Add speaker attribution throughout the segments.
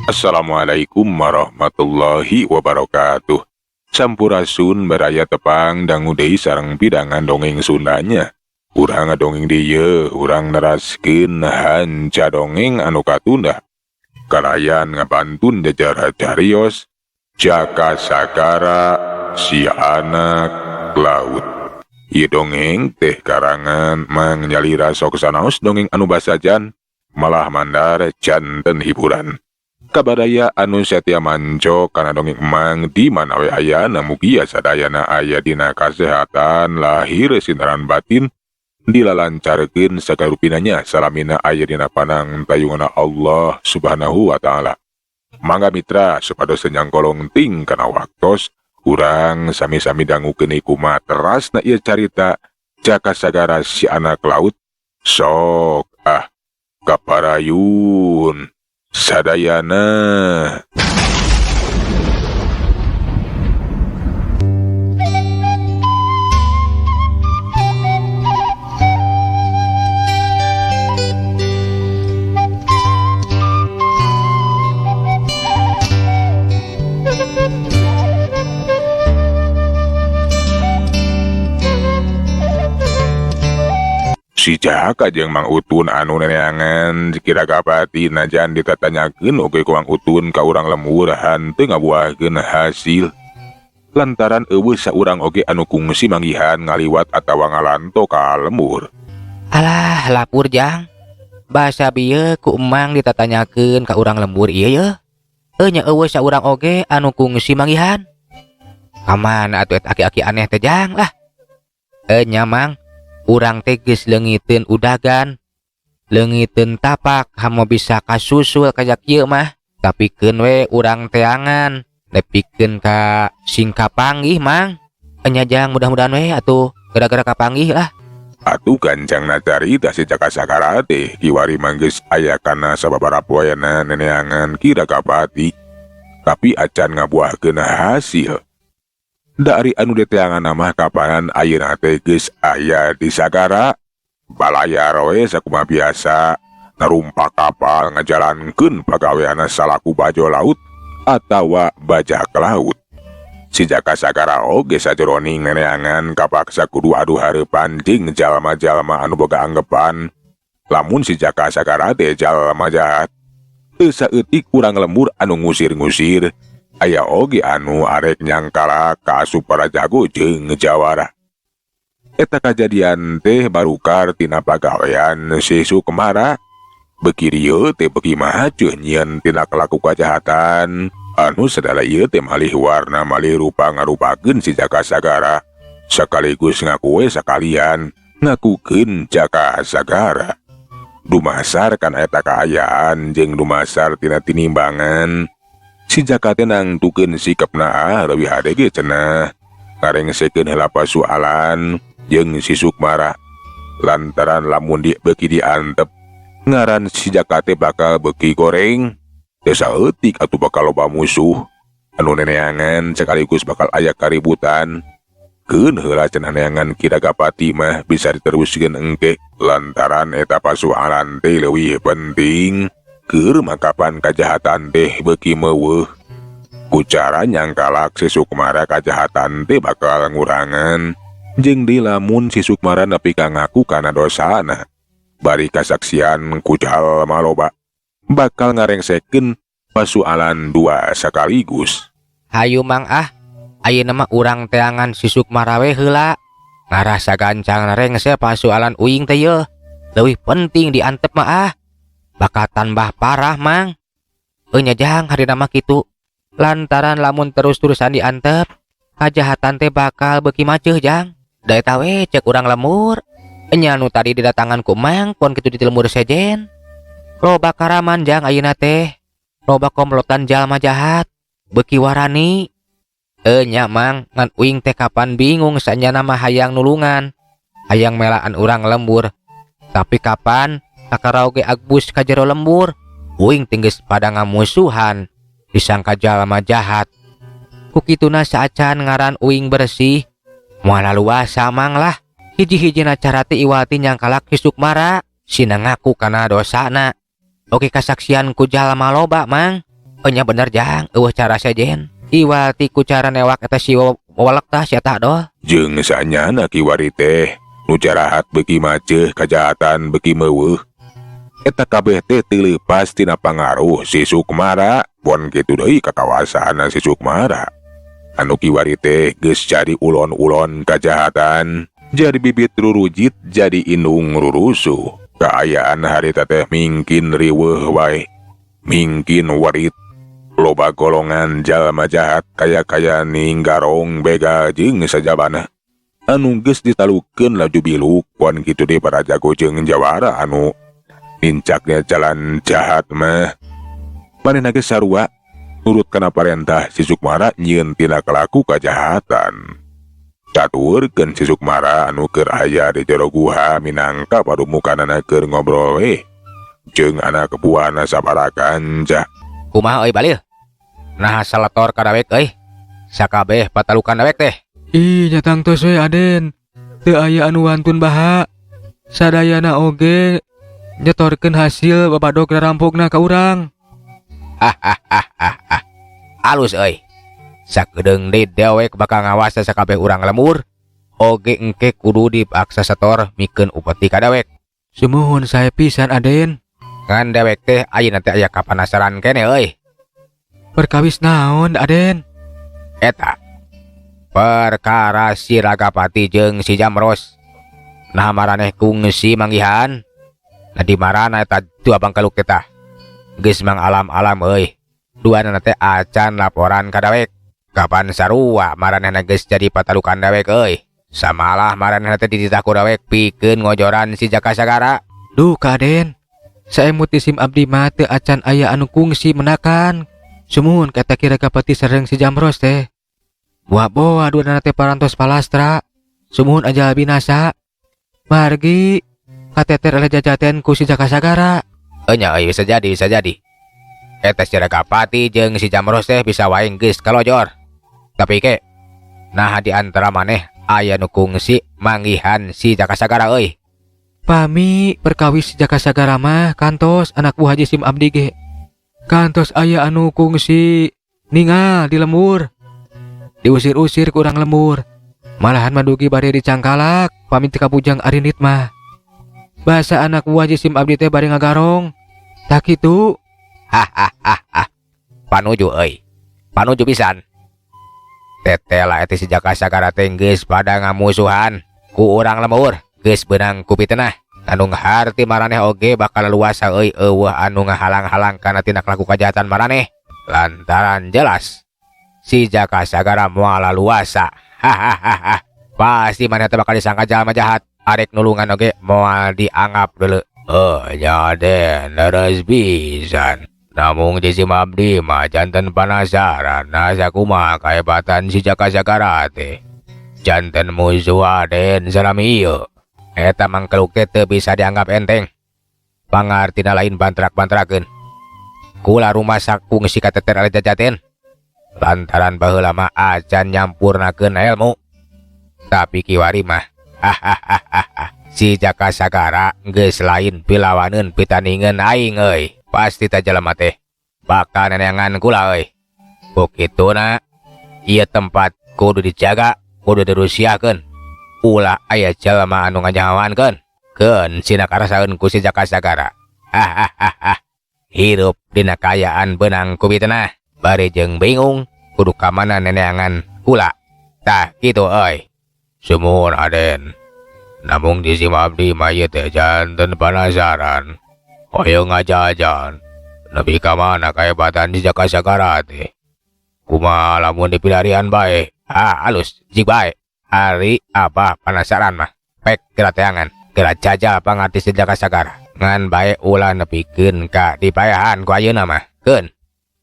Speaker 1: Assalamualaikum warahmatullahi wabarakatuh. Sampurasun baraya tepang dangu deui sareng pidangan dongeng Sundanya. Urang ngadongeng dieu, urang neraskeun hanca dongeng anu katunda. Kalayan ngabantun jajar carios Jaka Sagara si anak laut. Ieu dongeng teh karangan Mang Nyalira sok sanaos dongeng anu basajan malah mandar janten hiburan. Kabaraya anu satia manco kana dongeng emang di mana we ayana mugia sadayana aya dina kasehatan lahir sinaran batin dilalancarkeun sagarupinanya salamina aya dina panang tayungana Allah Subhanahu wa taala. Mangga mitra supados nyangkolong ting kana waktos urang sami-sami dangukeun kumaha terasna ieu carita Jaka Sagara si anak laut. Sok ah kaparayun sadayana. Si Jaka jeung Mang Utun anu neneangan kira kapati najan ditatanyakeun oge ku Mang Utun ka urang lembur henteu ngabuahkeun hasil. Lantaran eueuh saurang oge anu kungsi manggihan ngaliwat atawa ngalanto ka lembur.
Speaker 2: Alah lapur jang. Basa bieu ku emang ditatanyakeun ka urang lembur ieu ye. Nya eueuh saurang oge anu kungsi manggihan. Kamana atuh eta aki-aki aneh teh jang lah. Nya Mang, urang teh geus leungiteun udagan, leungiteun tapak hamo bisa kasusul kajak ieu mah. Tapi keun we urang teangan, nepikeun ka sing kapanggih Mang. Nya jang mudah-mudahan we atuh gara-gara kapanggih lah.
Speaker 1: Atuh gancangna carita si Jaka Sagara teh kiwari mah geus aya kana sababaraha poena neneangan kira kapati. Tapi acan ngabuahkeun hasil. Dari anu diteangan mah kapanan ayeuna teh geus aya di sagara. Balayar we sakumaha biasa narumpak kapal ngajalankeun pagaweanna salaku bajo laut atawa bajak laut. Si Jaka Sagara oge sajeroning neneangan kapaksa kudu adu hareupan jeung jalma-jalma anu boga anggepan lamun si Jaka Sagara teh jalma jahat. Teu saeutik urang lembur anu ngusir-ngusir, aya oge anu arek nyangkala ka asup para jago jeung jawara. Eta kajadian teh barukar tina pagawean si Sukmara. Beuki rieu teh beuki mahacuh nyieun tina kalaku kajahatan anu sadala ieu teh malih warna malih rupa ngarupakeun si Jaka Sagara sekaligus ngaku we sakalian ngakukeun Jaka Sagara. Dumasar kana eta kaayaan jeung dumasar tina tinimbangan si Jaka teh nangtukeun sikapna leuwih hade ge cenah ngarengsekeun heula pasualan jeung si Sukmara. Lantaran lamun beuki diantep ngaran si Jaka teh bakal beuki goreng. Teu saeutik atuh bakal loba musuh anu neneangan sekaligus bakal aya kaributan. Keun heula cenah neangan kira gapati mah bisa diteruskeun engke lantaran eta pasualan teh leuwih penting. Keur makapan kajahatan teh beuki meuweuh. Ku cara nyangkalak si Sukmara kajahatan teh bakal ngurangan. Jeung di lamun si Sukmara nepi ka ngaku kana dosana. Bari kasaksian ku jalma loba bakal ngarengsekeun pasualan dua sekaligus.
Speaker 2: Hayu Mang ah, ayeuna mah urang teangan si Sukmara we heula. Ngarasa gancang rengse pasualan uing teh yeuh. Leuwih penting diantep mah ah. Bakal tambah parah Mang. Nya jang harina mah kitu. Lantaran lamun terus-terusan diantep, kajahatan teh bakal beuki maceuh jang. Da eta we cek urang lembur. Nya nu tadi didatangan ku Mang pon kitu di lembur sejen. Loba karaman jang ayeuna teh. Loba komplotan jalma jahat beuki warani. Nya Mang, ngan uing teh kapan bingung sanyana mah hayang nulungan, hayang melaan urang lembur. Tapi kapan kakaraoge agbus ka jero lembur, uing teh geus pada ngamusuhan disangka jalma jahat. Ku kituna saacan ngaran uing bersih, moal laluasa Mang lah. Hiji-hijina cara teh iwati nyangkalak si Sukmara, sina ngaku kana dosana. Oke kasaksian ku jalma loba Mang. Enya bener Jang, euweuh cara sejen. Iwal ti ku cara newak eta si welek tah si eta dol.
Speaker 1: Jeung sanyana kiwari teh nu jarahat beuki maceuh, kajahatan beuki meuweuh. Eta kabeh teh teu leupas tina pangaruh si Sukmara. Pon kitu deui kakawasana si Sukmara. Anu kiwari teh geus jadi ulon-ulon kajahatan, jadi bibit rurujit, jadi indung rurusuh. Kaayaan harita teh mingkin riweuh wae, mingkin warit. Loba golongan jalma jahat kaya-kaya ninggarong begal jeung sajabana. Anu geus ditalukeun laju biluk, pon kitu deui para jago jeung jawara anu nincaknya jalan jahat mah. Manehna geus sarua nurut kana parentah si Sukmara nyieun tina kalaku kajahatan. Catuurkeun si Sukmara anu keur aya di jero guha minangka padumukanana keur ngobrol we jeung anak buahna sabaraha kanca.
Speaker 2: Kumaha euy Balil? Nah saletor ka dawek euy. Sakabeh patalukan dawek teh.
Speaker 3: Ih, nya tangtos we Aden. Teu aya anu wantun baha. Sadayana oge nyetorkeun hasil babadog rarampokna ka urang.
Speaker 2: Hahaha. Alus euy. Sakedeung deui dewek bakal ngawasa sakabeh urang lembur. Oge engke kudu dipaksa setor mikeun upeti ka dewek.
Speaker 3: Sumuhun sae pisan Aden.
Speaker 2: Ngan dewek teh ayeuna teh aya kapanasaran keneh euy.
Speaker 3: Perkawis naon Aden?
Speaker 2: Eta perkara si Ragapati jeung si Jamros. Nah maraneh kungsi manggihan. Nah di marana eta dua bangkaluk teh tah. Geus mang alam-alam euy. Duanana teh acan laporan ka dawek. Kapan sarua maranehna geus jadi patalukan dawek euy. Samalah maranehna teh dititah ku dawek pikeun ngojoran si Jaka Sagara.
Speaker 3: Duh ka Aden. Saemut isim abdi mah teu acan aya anu kungsi menakan. Sumuhun ka eta Ki Ragapati sareng si Jamros teh. Boa-boa duanana teh parantos palastra. Sumuhun ajal binasa. Margi kateter oleh jajaten ku si Jaka Sagara.
Speaker 2: Enya euy, bisa jadi, bisa jadi. Eta si Ragapati jeung si Jamros teh bisa wae geus kalojor. Tapi ke nah di antara maneh aya nu kungsi manggihan si Jaka Sagara euy.
Speaker 3: Pami perkawis si Jaka Sagara mah kantos anak buah Haji Sim abdi ge. Kantos aya anu kungsi ningal di lembur. Diusir-usir ku urang lembur. Malahan madugi bade dicangkalak pami teu kabujang arinit mah. Basa anak buah Haji Sim abdi teh bade ngagarong. Tak kitu.
Speaker 2: Hahaha. Panuju euy. Panuju pisan. Tetela eta si Jaka Sagara teh geus pada ngamusuhan ku urang lembur, geus beunang ku pitenah. Anu ngaharti maraneh oge bakal luasa euy, eueuh anu ngahalang-halang kana tindak laku kajahatan maraneh. Lantaran jelas si Jaka Sagara moal luasa. Hahaha. Pasti maneh teh bakal disangka jalma jahat. Arek nulungan oge moal dianggap deuleu. Oh, nya Den, leres pisan. Namung jisim abdi mah janten panasaran. Nah sakumaha kahebatan si Jaka Sagara teh. Janten musuh Aden salami ieu. Eta mangkeluk teh teu bisa dianggap enteng. Pangartina lain bantrak-bantrakeun. Kula rumasa kungsi kateter ale jajaten. Lantaran baheula mah acan nyampurnakeun ilmu. Tapi kiwari mah hahaha. Si Jaka Sagara geus lain pilawaneun pitaningeun aing euy. Pasti ta jelema teh bakal neneangan kula euy. Ku kituna ieu tempat kudu dijaga, kudu dirusiakeun. Ulah aya jelema anu nganyahoankeun. Keun sina karasaeun ku si Jaka Sagara. Hahaha. Hirup dina kaayaan beunang ku pitenah, bari jeung bingung kudu ka mana neneangan kula. Tah kitu euy. Sumuhun Aden. Namung di sim abdi mah ieu teh janten panasaran. Hoyong ngajajan. Nepi ka mana kahebatan si Jaka Sagara teh. Kumaha lamun dipilarian bae. Ah, alus jig bae. Ari abah panasaran mah. Pek geura teangan. Geura jajal pangarti si Jaka Sagara. Ngan bae ulah nepikeun ka dipaehan ku ayeuna mah. Keun.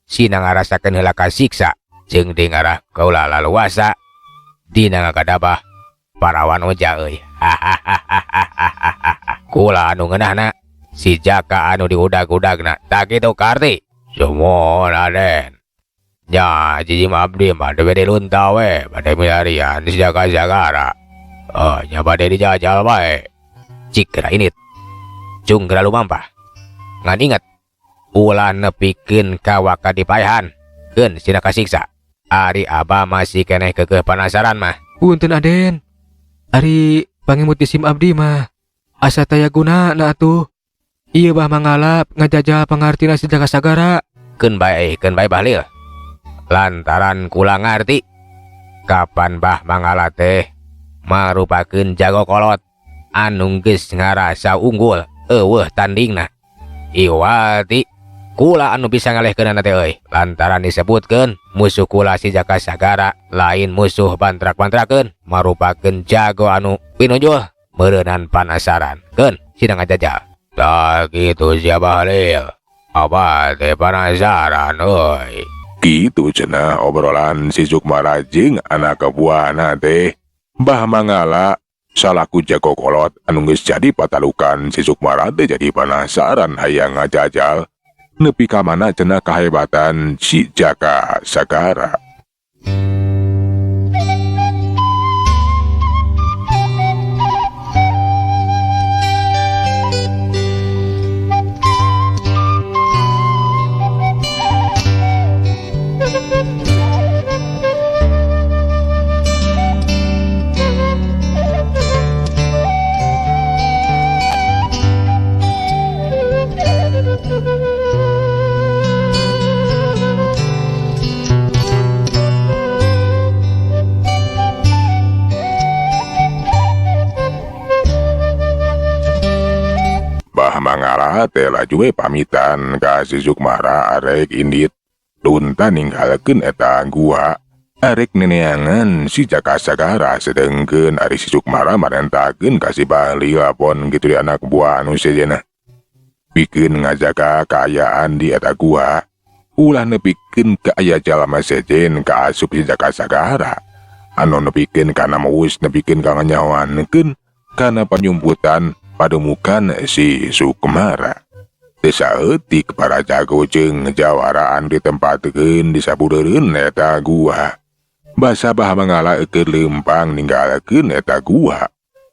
Speaker 2: Sina ngarasakeun heula kasiksa jeung di ngarah kaula laluasa dina ngagadabah parawan oja euy. Hahaha. Kula anu ngeunahna si Jaka anu diudag-udagna. Tak kitu Karti. Sumuhun Aden. Nya jijim abdi mah teu bade lunta we bade milarian si Jaka Sagara. Oh, nya bade dijajal bae. Cik geura init. Cung geura lumampah. Ngan inget, Ulah nepikeun ka waka dipaehan. Keun sina kasiksa. Ari Abah masih keneh keukeuh panasaran mah.
Speaker 3: Punten Aden. Ari pangemut di sim abdi mah asa taya guna na atuh. Ieu Bah Mangala ngajajal pangartina si Jaka Sagara.
Speaker 2: Keun bae Bahlil. Lantaran kula ngarti kapan Bah Mangala teh marupakeun jago kolot anu geus ngarasa unggul eueuh tandingna. Iwati kula anu bisa ngalehkeunana teh euy. Lantaran disebutkeun musuh kula si Jaka Sagara lain musuh bantrak-bantrakeun, marupakeun jago anu pinunjul meureunan panasaran. Keun sina ngajajal. Tah kitu sia Bahlil. Abah teh panasaran euy.
Speaker 1: Kitu cenah obrolan si Sukmara jeung anak buahna teh. Bah Mangala salaku jago kolot anu geus jadi patalukan si Sukmara teh jadi panasaran hayang ngajajal nepi ka mana cenah kahebatan si Jaka Sagara. Bah Mangala teh laju we pamitan ka si Sukmara arek indit lunta ninggalkeun eta gua arek neneangan si Jaka Sagara, sedengkeun ari si Sukmara marentakeun ka si Bahlil pon kitu di anak buah anu sejenna pikeun ngajaga kaayaan di eta gua ulah nepikeun ka aya jalma sejen ka asup si Jaka Sagara anu nepikeun kana maus nepikeun ka nganyawankeun kana panyumputan pademukan si Sukmara. Teu saeutik para jago jeung jawaraan ditempatkeun di sabudeureun eta gua. Basa Bah Mangala keur leumpang ninggalkeun eta gua.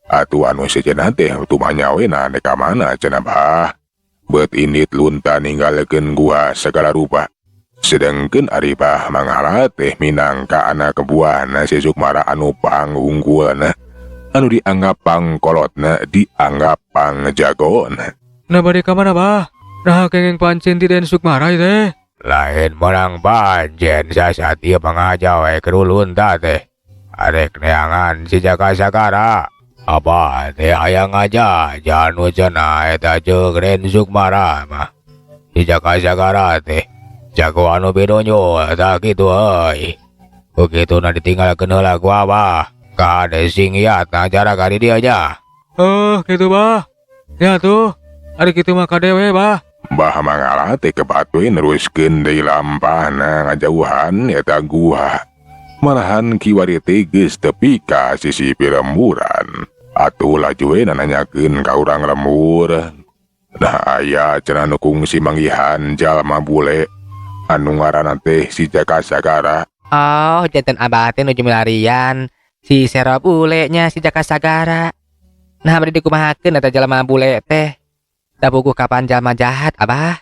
Speaker 1: Atuh anu sejenna teh tumanya we na ka mana cenah Bah. Beut indit lunta ninggalkeun gua segala rupa. Sedengkeun ari Bah Mangala teh minangka anak buahna si Sukmara anu pangunggulna, anu dianggap pangkolotna, dianggap pangjagona.
Speaker 3: Nah bade ka mana Bah? Nah kengeng pancen ti Den Sukmara ieu teh.
Speaker 2: Lain menang pancen sasat ieu pangaja we keur lunta teh. Arek neangan si Jaka Sagara. Abah teh hayang ngajajal nu cenah eta jeung Den Sukmara mah. Si Jaka Sagara teh jago anu binunjul tah kitu euy. Begitu na ditinggalkeun heula ku Abah. Kade sing iat nah jarak di dia aja.
Speaker 3: Oh gitu Bah. Ya tuh, ari kitu mah kade we Bah.
Speaker 1: Bah Mangala teh kebat we neruskeun deui lampahna ngajauhan eta gua. Malahan kiwari teh geus tepi ka sisi pilemburan. Atuh laju we nanyakeun ka urang lembur. Nah aya cenah nu kungsi manggihan jalma bule anu ngaranna teh si Jaka Sagara.
Speaker 2: Oh, janten abah teh nuju milarian si sero bulenya si Jaka Sagara. Nah bade dikumahakeun eta jalma bule teh. Da puguh kapan jalma jahat abah.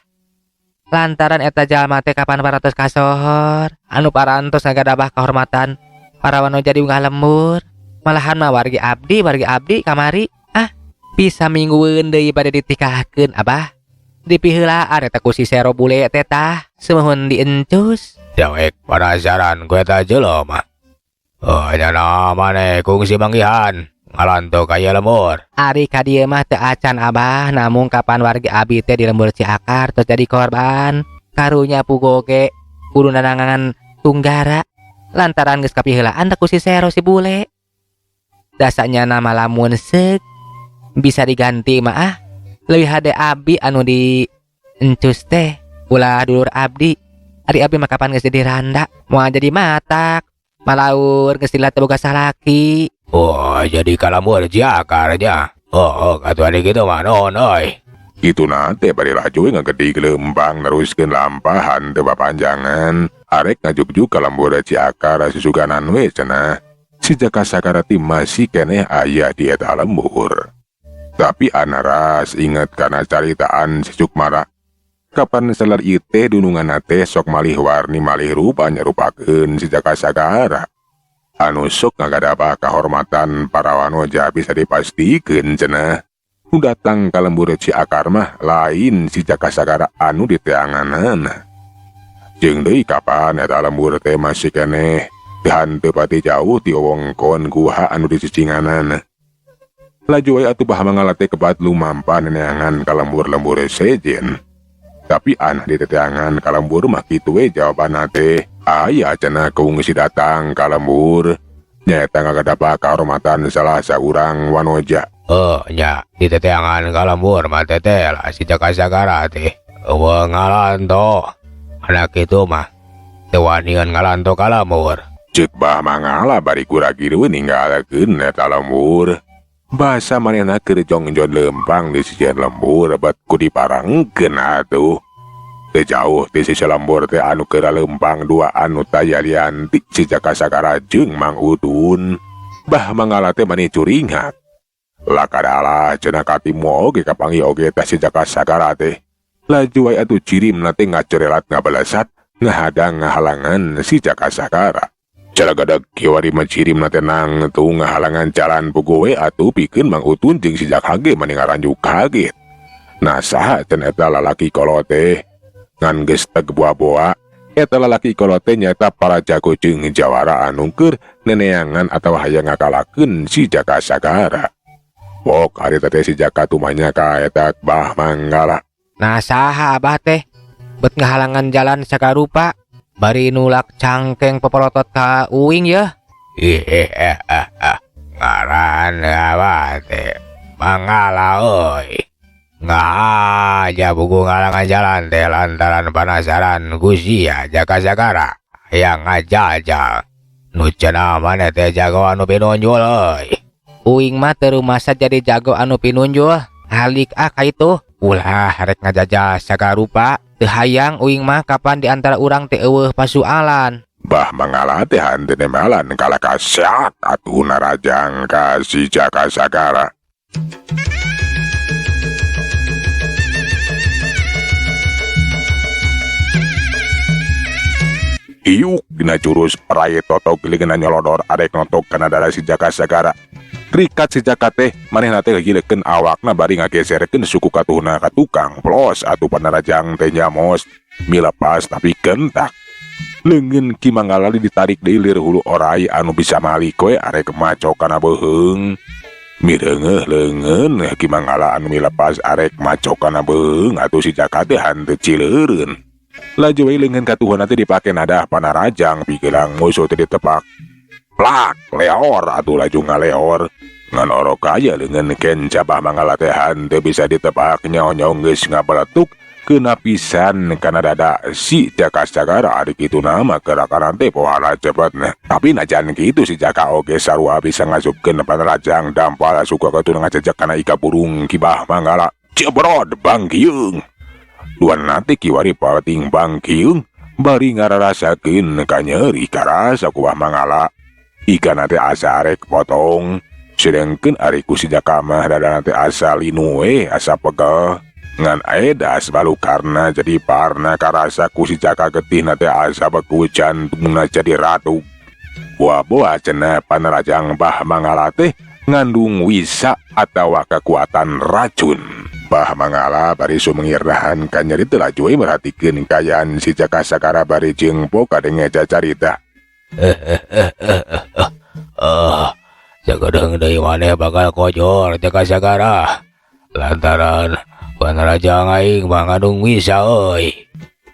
Speaker 2: Lantaran eta jalma teh kapan parantos kasohor, anu parantos ngagadabah kehormatan para wano jadi unggah lembur. Malahan mah wargi abdi kamari ah bisa minggueun deui bade ditikahkeun abah. Dipiheulaan eta ku si sero bule teh tah, sumuhun diencus. Dewek penasaran ku eta jelema. Oh, nya maneh kungsi manggihan ngalanto kaya lembur. Ari ka dieu mah teu acan abah, namung kapan wargi abi teh di lembur Ciakar tos jadi korban. Karunya pugo ge kudu nanangan tunggara lantaran geus kapiheulaan teh ku si sero si bule. Dasanya nama lamun seuk bisa diganti mah ah. Leuwih hade abi anu di encus teh ulah dulur abdi. Ari abi mah kapan geus jadi randa moal jadi matak. Malaur geus dilihat boga salaki. Oh, jadi kalambur Ciakarnya. Oh, katuh ari kitu mah nuhun euy.
Speaker 1: Kitu na teh bari laju we ngagedi gelembang neruskeun lampahan teu papanjangan. Arek ngajugjug ka lembur Ciakar susuganan we cenah. Si Jaka Sagara teh masih keneh aya di eta lembur. Tapi anaras inget kana caritaan si Sukmara. Kapan salar ieu teh dununganna teh sok malih warni malih rupa nyarupakeun si Jaka Sagara. Anu sok ngagadapah kahormatan para wanoja bisa dipastikeun cenah. Nu datang ka lembur Ciakar mah lain si Jaka Sagara anu diteanganana. Jeung deui kapan eta lembur teh masih keneh teu hanteu pati jauh ti wewengkon guha anu dicicinganana. Laju we atuh Bah Mangala teh kebat lumampah neneangan ka lembur-lembur sejen. Tapi anah diteteangan ka lembur mah kitu we jawabanna teh. Aya cenah kungsi datang ka lembur. Nyaeta ngagadapah kahormatan salah saurang wanoja.
Speaker 2: Oh nya diteteangan ka lembur mah teh lah si Jaka Sagara teh. Eueuh ngalanto. Anak kitu mah teu wanian ngalanto ka lembur.
Speaker 1: Ceuk Bah Mangala bari gura-giru ninggalkeun eta lembur. Basa manehna keur jongjon leumpang di sisian lembur bet ku diparengkeun atuh. Teu jauh ti sisi lembur teh anu keur leumpang dua anu taya lian ti si Jaka Sagara jeung Mang Udun. Bah Mangala teh mani curingak. Lakadalah cenah katimu oge kapanggih oge teh si Jaka Sagara teh. Laju wae atuh cirimna teh ngacerelat ngabalesat ngahadang ngahalangan si Jaka Sagara. Calagadeg kiwari mah cirimna teh nangtung ngahalangan jalan puguh we atuh pikeun Mang Utun jeung si Jaka ge mani ngaranjuk kaget. Nah saha cenah eta lalaki kolot teh? Ngan geus teg boa-boa eta lalaki kolot teh nyaeta para jago jeung jawara anu keur neneangan atawa hayang ngakalakeun si Jaka Sagara. Pok harita teh si Jaka tumanya ka eta Bah Manggala.
Speaker 2: Nah saha abah teh bet ngahalangan jalan sagarupa bari nulak cangkeng pepolotot ka uing ya. Ngaran abah teh Manggala euy. Ngaja buku ngalangan jalan teh lantaran penasaran gusia Jaka Sagara yang ngajajal. Nu cenah maneh teh jago anu pinunjul euy. Uing mah teu rumasa jadi jago anu pinunjul. Halik ah ka itu. Ulah rek ngajajal sagarupa. Teu hayang uing mah kapan di antara urang teh eueuh pasualan.
Speaker 1: Bah Mangala teh hanteu nembalan kalah kasiat atuh narajang ka si Jaka Sagara. Iuk dina jurus rai totok geulingan nyolodor arek notok kana dada si Jaka Sagara. Rikat si Jaka teh manehna teh gilekeun awakna bari ngageserkeun suku katuhna ka tukang plos atuh panarajang teh nyamos milepas tapi kentak. Leungeun Ki Manggala ditarik deui lir hulu orai anu bisa malik we arek maco kana beuheung. Mireungeuh leungeun Ki Manggala anu milepas arek maco kana beuheung atuh si Jaka teh hanteu cileureun. Laju we leungeun katuhna teh dipake nadah panarajang pigelang musuh teh ditepak. Plak leor atuh laju ngaleor. Ngan orok aya leungeun kenca Bah Manggala teh hanteu bisa ditepak nyaho-nyaho geus ngabeletuk kena pisan kana dada si Jaka Sagara. Ari kitu nama gerakan teh pohala cepetna. Tapi najan kitu si Jaka oge sarua bisa ngasupkeun panarajang dampal suka katuh ngajejek kana ika burung Ki Bah Manggala. Cebrod bangkiung. Duan nanti kiwari pating bangkiung bari ngararasakeun kanyeri karasa ku Bah Manggala. Ika nate asa arek potong, sedengkeun ari ku si Jaka mah dada nate asa linu we asa pegel. Ngan edas balukarna jadi parna karasa ku si Jaka getih nate asa beku jantungna jadi ratu. Boa-boa cenah panarajang Bah Manggala teh ngandung wisa atawa kekuatan racun. Bah Manggala bari sumengirdahan kanyeri teu laju we merhatikeun kaayaan si Jaka Sagara bari jeung poka denge cacarita.
Speaker 2: Sagedeung deui maneh bakal kojor Jaka Sagara lantaran panarajang aing mah ngandung wisa euy.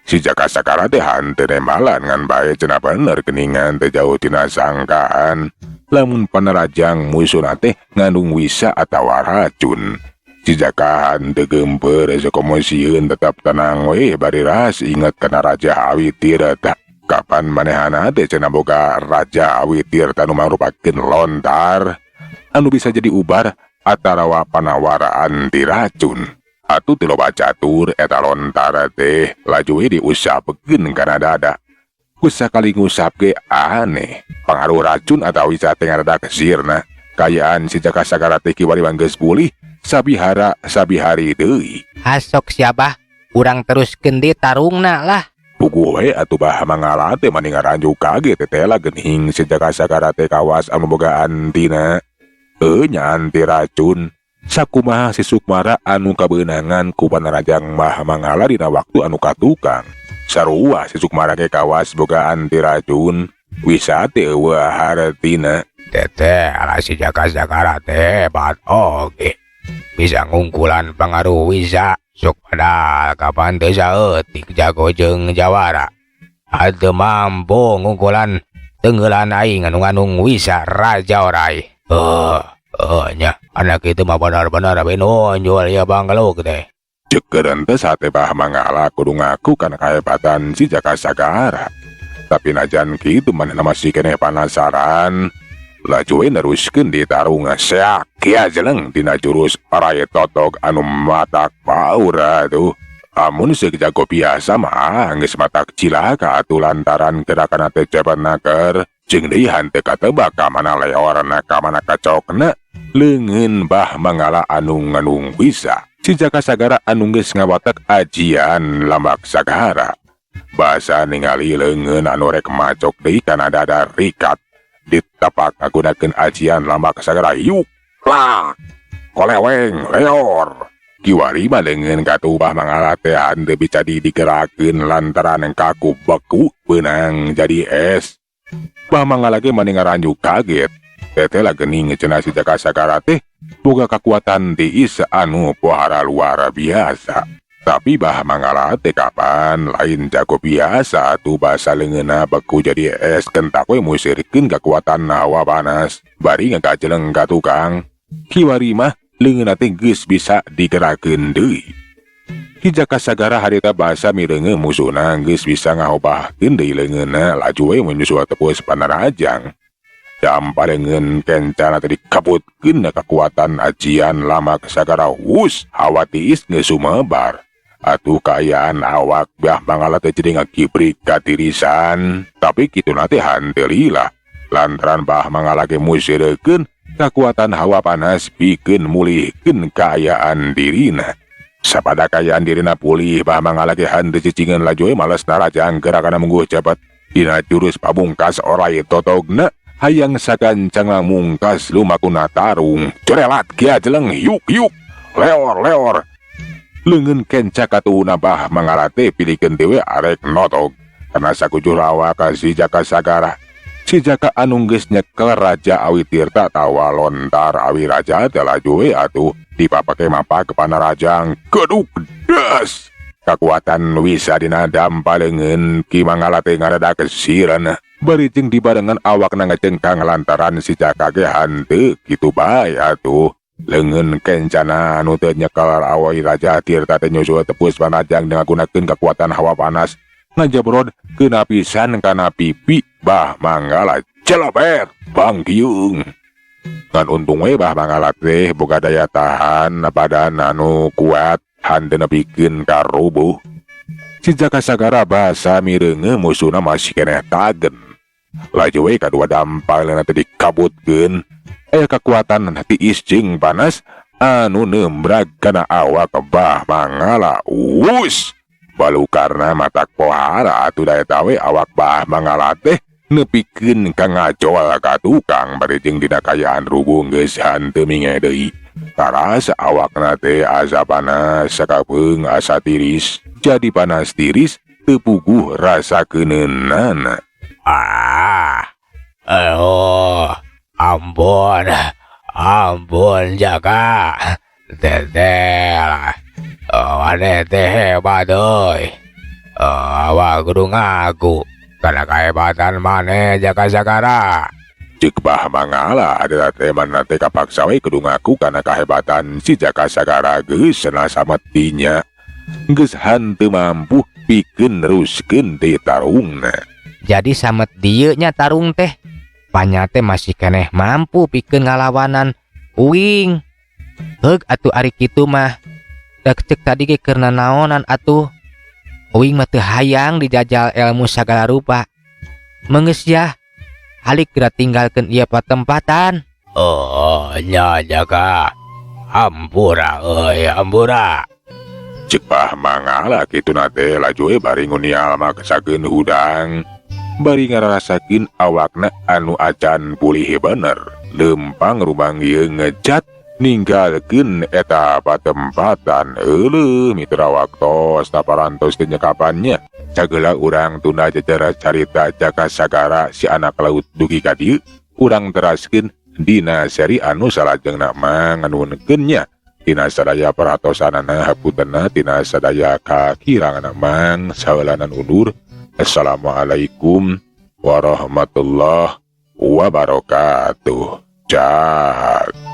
Speaker 1: Si Jaka Sagara teh hanteu nembalan ngan bae cenah bener geuningan teh jauh tina sangkaan. Lamun panarajang musuhna teh ngandung wisa atawa racun. Si Jaka hanteu geumpeur sakomo sieun tetap tenang we bari ras inget kana Raja Awi Tirta. Kapan manehana teh cenah boga Raja Awi Tirta nu mangrupakeun lontar anu bisa jadi ubar atarawa panawaraan ti racun. Atuh teu loba catur eta lontar teh laju we diusapkeun kana dada. Ku sakali ngusap ge aneh, pangaruh racun atawa wisa teh ngaradak sirna. Kayaan si Jaka Sagara teh kiwari geus pulih sabihara sabihari deui.
Speaker 2: Hasok siapa? Urang teruskeun deui tarungna lah.
Speaker 1: Puguh we atuh Bah Mangala teh mani ngaranjuk kaget tetela geuning si Jaka Sagara teh kawas anu boga antina. Nya anti racun. Sakumaha si Sukmara anu kabeunangan ku panarajang Bah Mangala dina waktu anu katukang. Sarua si Sukmara ge kawas boga anti racun. Wisa teh eueuh hartina.
Speaker 2: Teteh ala si Jaka Sagara teh hebat oge. Bisa ngungkulan pangaruh wisa. Sok padahal kapan teu saeutik jago jeung jawara. Henteu mampu ngungkulan tenggelan aing anu nganung wisa raja orai. Nya anak itu mah benar-benar benonjol ya banggeluk teh.
Speaker 1: Ceuk keureun teh sate Bah Mangala kudu ngaku kana kahebatan si Jaka Sagara. Tapi najan kitu manehna masih keneh panasaran. Laju we neruskeun di tarung seak kia jeleng dina jurus orai totog anu matak paur atuh. Amun seuk jago biasa mah geus matak cilaka atuh lantaran gerakanna teh cepet naker. Jeung deui hanteu katebak ka mana leorna ka mana kacokna. Leungeun Bah Mangala anu nganung bisa. Si Jaka Sagara anu geus ngawatek ajian Lambak Sagara. Basa ningali leungeun anu rek macok deui kana dada rikat. Ditapak ngagunakeun ajian Lambak Sagara yuk plak koleweng leor. Kiwari mah leungeun katuh Bah Mangala teh henteu bisa digerakeun lantaran kaku beku beunang jadi es. Bah Mangala ge mani ngaranjuk kaget. Teteh lah geuning cenah si Jaka Sagara teh boga kakuatan tiis anu pohara luar biasa. Tapi Bah Mangala teh kapan lain jago biasa tuh basa leungeunna beku jadi es kentak we musirkeun kakuatan hawa panas. Bari ngagajeleng ka tukang. Kiwari mah leungeunna teh geus bisa digerakeun deui. Ki Jaka Sagara harita basa mireungeun musuhna geus bisa ngahobahkeun deui leungeunna laju we menyusul tepus panarajang. Dampa leungeun kencana teh dikabutkeun kakuatan ajian Lambak Sagara hus hawa tiis geus sumebar. Atuh kaayaan awak Bah Mangala teh jadi ngagibrik katirisan. Tapi kituna teh hanteu lila. Lantaran Bah Mangala ge museurekeun kakuatan hawa panas pikeun mulihkeun kaayaan dirina. Sapada kaayaan dirina pulih Bah Mangala ge hanteu cicingeun laju we males narajang gerakanna mungguh cepet. Dina jurus pamungkas orai totogna hayang sagancang mungkas lumakuna tarung. Corelat kia jeleng yuk yuk leor leor. Leungeun kenca katuhuna Bah Mangala teh pilikeun dewe arek notog. Karena sakujur awak si Jaka Sagara. Si Jaka anu geus nyekel Raja Awi Tirta tawa lontar Awi Raja teh laju we atuh dipapake mapa ke panarajang keduk des. Kakuatan wisa dina dampa leungeun Ki Mangala teh ngaradak sireun. Bari jeung dibarengan awakna ngecengkang lantaran si Jaka ge hanteu kitu bae atuh. Leungeun kencana anu teu nyekel Awi Raja Tirta teh nyusul tepus panajang dengan gunakeun kakuatan hawa panas ngajebrod keuna pisan kana pipi Bah Mangala celebet bangkiung. Ngan untung we Bah Mangala teh boga daya tahan badan anu kuat hanteu nepikeun karubuh. Si Jaka Sagara basa mireungeun musuhna masih keneh tagen. Laju we kadua dampalna teh dikabutkeun. Aya kakuatan tiis jeung panas anu nembrag kana awak Bah Mangala. Wus! Balukarna matak pohara atuh da eta we awak Bah Mangala teh nepikeun ka ngajol ka tukang bari jeung dina kaayaan rubuh geus hanteu minge deui. Tarasa awakna teh asa panas sakapeung asa tiris. Jadi panas tiris teu puguh rasa keuneunana.
Speaker 2: Oh, ampun, ampun Jaka, teteh, oh, maneh teh hebat euy. Oh, awak kudu ngaku kana kahebatan maneh Jaka Sagara.
Speaker 1: Ceuk Bah Mangala ada teh mana teh kapaksa we kudu ngaku kana kahebatan si Jaka Sagara geus sasametinya. Geus hanteu mampu pikeun neruskeun deui tarungna.
Speaker 2: Jadi samet dieu nya tarung teh panya teh masih keneh mampu pikeun ngalawanan uing. Heug atuh ari kitu mah. Dek cek tadi ge keur nanaonan atuh. Uing mah teu hayang dijajal ilmu sagala rupa. Meunggeus yah, halik geura tinggalkeun ieu patempatan. Oh, nya Jaka. Hampura euy, hampura.
Speaker 1: Cek Bah Mangala kituna teh laju we bari ngunial maksakeun hudang. Bari ngarasakeun awakna anu acan pulih bener. Lempang rumanggih ngejat ninggalkeun eta patempatan. Euleuh, mitra, waktos taparantos teh nyekapannya. Sagala urang tunda jejer carita Jaka Sagara si anak laut dugi ka dieu, urang teraskeun dina seri anu salajengna. Manganuhunkeun nya tina sadaya perhatosanana, hapuntenna tina sadaya kakirangan. Mang saheulanan undur. Assalamualaikum warahmatullahi wabarakatuh. Cak.